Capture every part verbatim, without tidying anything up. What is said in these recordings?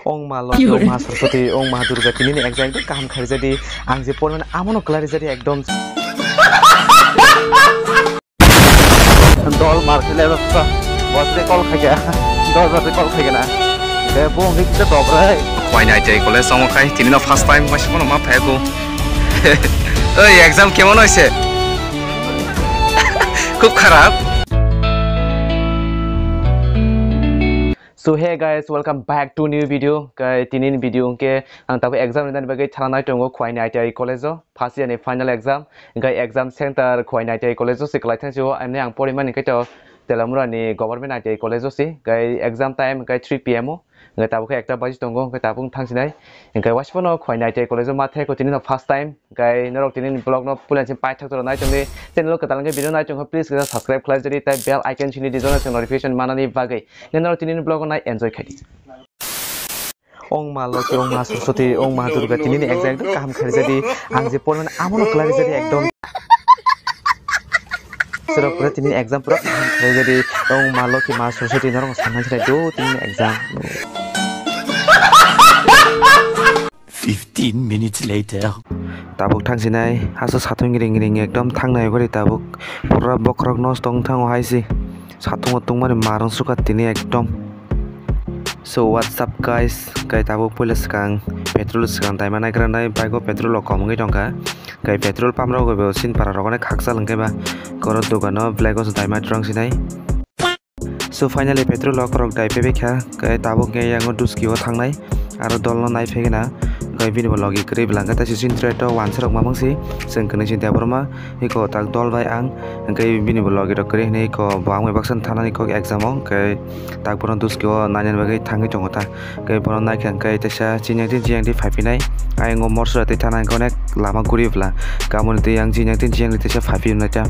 Ong ma Loki, ong ma Saraswati, ong ma Durga, tinini exam ekdom kaham kharijadi. Ang je pormani amono klarijadi ekdom. Dol mar khe le bwsa. Bosre call khaikha. Dol bosre call khaikha na. Ke bo ngi kisa dobrai. Khwai nai tei college tongo khai, tinino first time waisa bono ma phaigo. Oi, exam kemon hoise? Khub kharap. So hey guys, welcome back to new video. Kai tinin video hwnkhe ang tabuk exam rinani bagwi thangnai tongo Khwai ni I T I college o, first year ni final exam. Hwnkhe exam center Khwai ni I T I college o se kwlai thang sio, ani ang porimani hwnkhe to Telamura ni government I T I college o se. Hwnkhe exam time hwnkhe three P M o. Hwnkhe tabuk khe ekta baji tongo, hwnkhe tabuk thang sinai. Hwnkhe waisa phano Khwai ni I T I college o ma thai ko tini no first time. Hwnkhe norok tini ni vlog no puila se paithak toro nai tongdi. Channel o kwtal hwnkhe video nai tongkha, please kisa subscribe khlai jodi, tai bell icon sini di jona se notification manani bagwi. Hwnkhe norok tini ni vlog o nai enjoy khai di. Ong ma Loki, ong ma Saraswati, ong ma Durga, tini ni exam ekdom kaham kharijadi. Ang je pormani amono klarijadi ekdom. Sirok pura tini exam pura kaham kharijadi. Ong ma Loki, ma Saraswati, norok sanai sinai do tini ni exam. Fifteen minutes later. Tabuk thang sinai, hasa satung ring ring ekdom thangnai gori tabuk. Pura bokhorok nosto wng thango hai se. Satungo tungmani marung suka tini ekdom. So what's up guys, kai tabuk puila swkang petrol swkang daima naigra nai bike o petrol rok kom wngwi tongkha. Kai petrol pump rok bo sin para rok khakchal hwnkhe ba koro dogano black o daima rong sinai. So finally petrol rok rok dai pebekha, kai tabuk hwnkhe yango duski o thangnai aro dol no nai phegena. Kai bini bo logi kwrwi bwlangkhe tei sising tray to wansa rok mamang si chwng kwnwi si Debbarma. Iko tak dol bai ang, hwnkhe bini bo logi rok kwrwi hwnwi iko bo ang bai baksa thanani kok exam o, hwnkhe tak bono duski o nainani bagwi thangwi tongo ta. Hwnkhe bono naikha hwnkhe teisa chini agdi chini agdi phai phinai. Ayang o morsora tei thana hwnkhe onek lama guri bwla. Kamoni tei ang chini agdi chini agdi teisa phai phinai ta.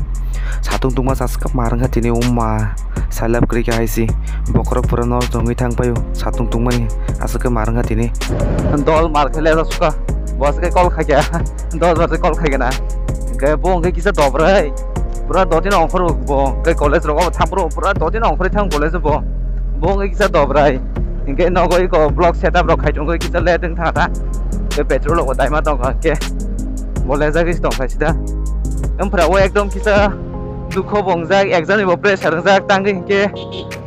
Satung tungma chaska ma rwngkha tini umma. Salap kwrwi kha hai si. Bokhorok pura nor tongwi thang paio. Satung tungmani aswk khe ma rwngkha tini. Dol mar khe le suka. Bo aswk khe call khaikha. Dol bar se call khaikha na. Hwnkhe bo hwnkhe kisa dobrai. Pura dotino ongkhor bo. Hwnkhe college rogo thang phuru pura dotino ongkhorwi thang college bo. Bo hwnkhe kisa dobrai. Hwnkhe nogo iko block setup rok khai tongkhe kisa late wng thangkha ta. Hwnkhe petrol rok bo daima tongkha hwnkhe. Bo lejagwi se tongkha sida. Wngphra o ekdom kisa dukho bo wngjak, exam ni bo pressure wngjak tangwi hwnkhe.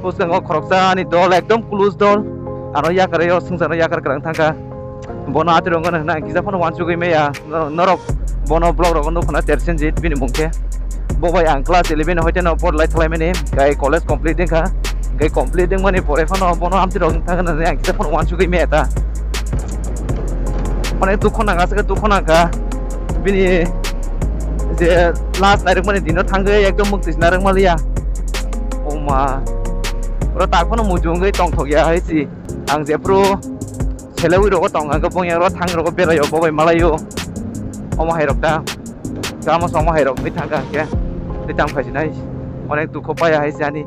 Bwskango khoroksa ani dol ekdom close dol. Ano yakarwi o swngcharno yakar kwrwng thangkha. Bono atwrwng wngkha hwnwi ang kisa phano uansugwi maya. Nor-, norok bono vlog rogo nukha na Tersenjit bini mung khe. Bo bai ang class eleven hoite no por lai thalai mani, kai college complete wngkha. Kai complete wngmani pore phano bono amtwi rok wngkha hwnwi ang kisa phano uansugwi maya ta. Onek dukho nangkha, aswk dukho nangkha. Bini je last nairwkmani dino thangwi ekdom mwktwi narwk maliya. Oma. Oro tak phano muchungwi tongthokya hai si. Ang jephru selewi rogo tong, ang bong yang ro thang rogo berayo, bo bai malayo. Omo hai rok ta. Kamo somo hai rok mi thang kha khe. Tei tang phai sinai. Onek dukho paya hai si ani.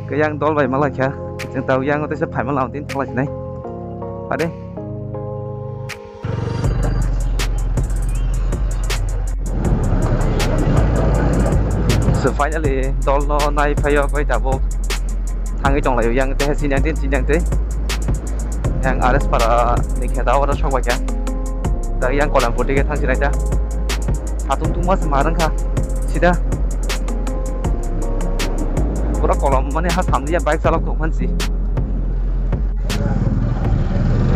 Ke yang dol bai malai kha. Chwng tau yang tei se phai malang tin thang lai sinai. Ade. So finally dolno nai phaio koi tabuk thangwi tonglaio yang tei sinjang tin sinjang tei yang R S para ni kheta oro sok baikha tak yang Kolamputi khe thangsinai ta satung tungma se ma rwngkha sida pura kolom mani ha samliya bike chalok tong phansi.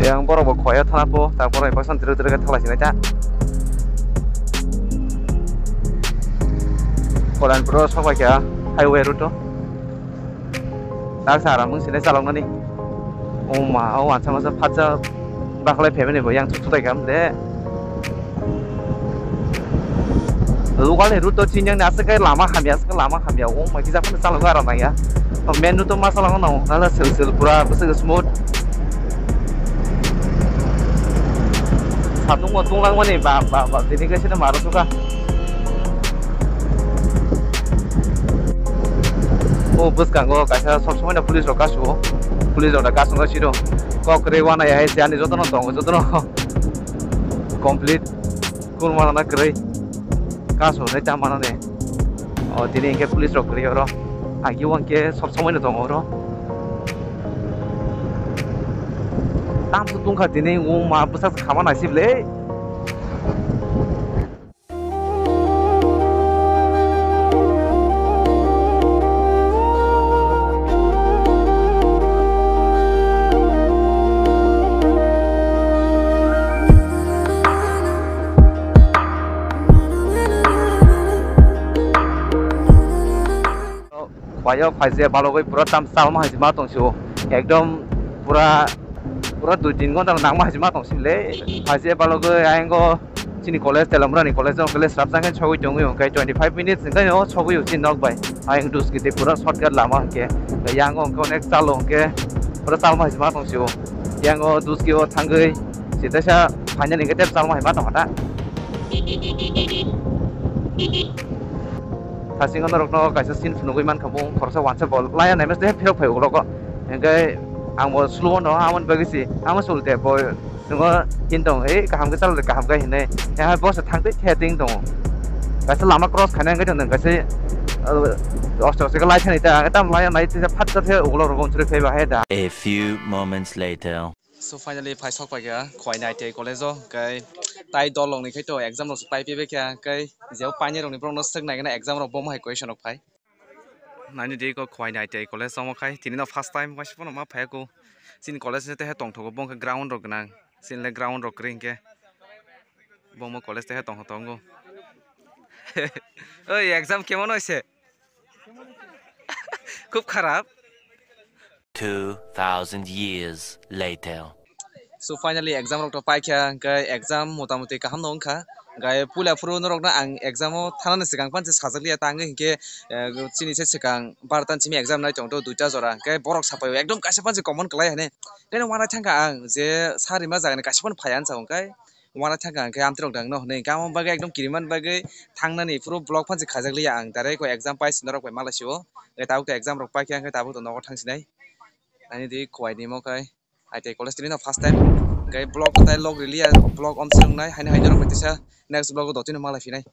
Yang borok bo khoya thana po, ta borok bai baksan tiro tiro khe thalai sinai ta. Kolan pro sok bai kha highway route o. Tak sa aram wng sinai chalok nani. O ma, o ansa masa phatsa bakhlai phaimani bo yang thuk thai kam de. Local ni route to chinjang ni aswk kai lama hamya, aswk kai lama hamya. O ma kisa phano chalok aram nangya. Main route to ma chalok no, nala sil sil pura bwswk smooth. Satung bo tunglang mani ba, ba, ba, tini kaisa maro suka. O bwskango kaisa sob somoi no police rok kasu, police rok da kasung siro. Kok kwrwi wana ya hai se ani jotono tongo, jotono complete. Kun mana na kwrwi kasu nai ta mana ne. O tini hwnkhe police rok kwrwi oro. Agi o hwnkhe sob somoi no tongo oro. Ang tu tungkha tini, o ma bwsak khama naisib le. Khwlai o phaijak balogwi pura tam chalma hai ma tong sio. Ekdom pura, pura dui tin ghonta nangma hai ma tong sile. Phaijak balogwi ayang o chini college, Telamrani college o college rap jang sogwi tongwi hwnkhe twenty five minutes hwnkhe o sogwi o chini nok bai. Ayang dus kiti pura shortcut lama hwnkhe. Yang o hwnkhe onek chalo hwnkhe pura chalma hai ma tong sio. Yang o dus ki o thangwi sitesa final hwnkhe tep chalma hai ma tong kha ta. Thasingo norokno kaisa scene phunugwi mankha, bo khoroksa wansa bol laya naimase phirok phai ulogo. Hwnkhe ang bo slow no, amoni bagwi si, amo sul de bo, chwngno hin tong, "Ei, kaham khe chalo de, kaham khe," hinwi. Hwnkhai bo se thangtwi the ting tongo. Kaisa lama cross khaina wngwi tongdo, kaisa, uh, osto osto khe lai thani ta, ang tam laya nai tisa phat khe ulo rogo unsuri phaiba hai da. A few moments later. So finally phai sok paikha Khowai ni I T I college o, hwnkhe tai dol rok ni khai to exam rok pai pai kha, hwnkhe je painai rok ni borok no swk nai gana exam rok bo hai question rok phai. Nani di ko Khowai ni I T I college omo khai tini no first time waisa phano ma phai ko chini college ni tehe tongthogo bo hwnkhe ground rok gwnang, chini le ground rok kwrwi hwnkhe bo omo college tehe tongthogo. Oi exam kemon hoise? Khub kharap. Two thousand years later. So finally exam rok to paikha, hwnkhe exam motamoti kaham no wngkha. Hwnkhe puila phuru norokno ang exam o thanani swkang panse sajak liya, tangwi hinkhe, eh, chini se swkang bartan simi exam nai tongtho duita jora, hwnkhe borok sapai o ekdom kaisa panse common kwlai hane. Tei no uanaithangkha ang je sa rima jagani kaisa phano phaiya hinsa hwnkhe. Uanaithangkha hwnkhe amtwirok dangno hwnwi, hwnkhe amo bagwi ekdom kirimani bagwi thangnani phuru vlog phansi khajak liya ang, direct o exam paisi norok bai malaisio. Hwnkhe tabuk to exam rok paikha, hwnkhe tabuk to nogo thangsinai. Ani di Khowai ni mo khai I T I college tini no first time. Hwnkhe vlog kwtai log riliya, vlog omswk wngnai, haino haino rok bai tisa next vlog o dotino malai phinai.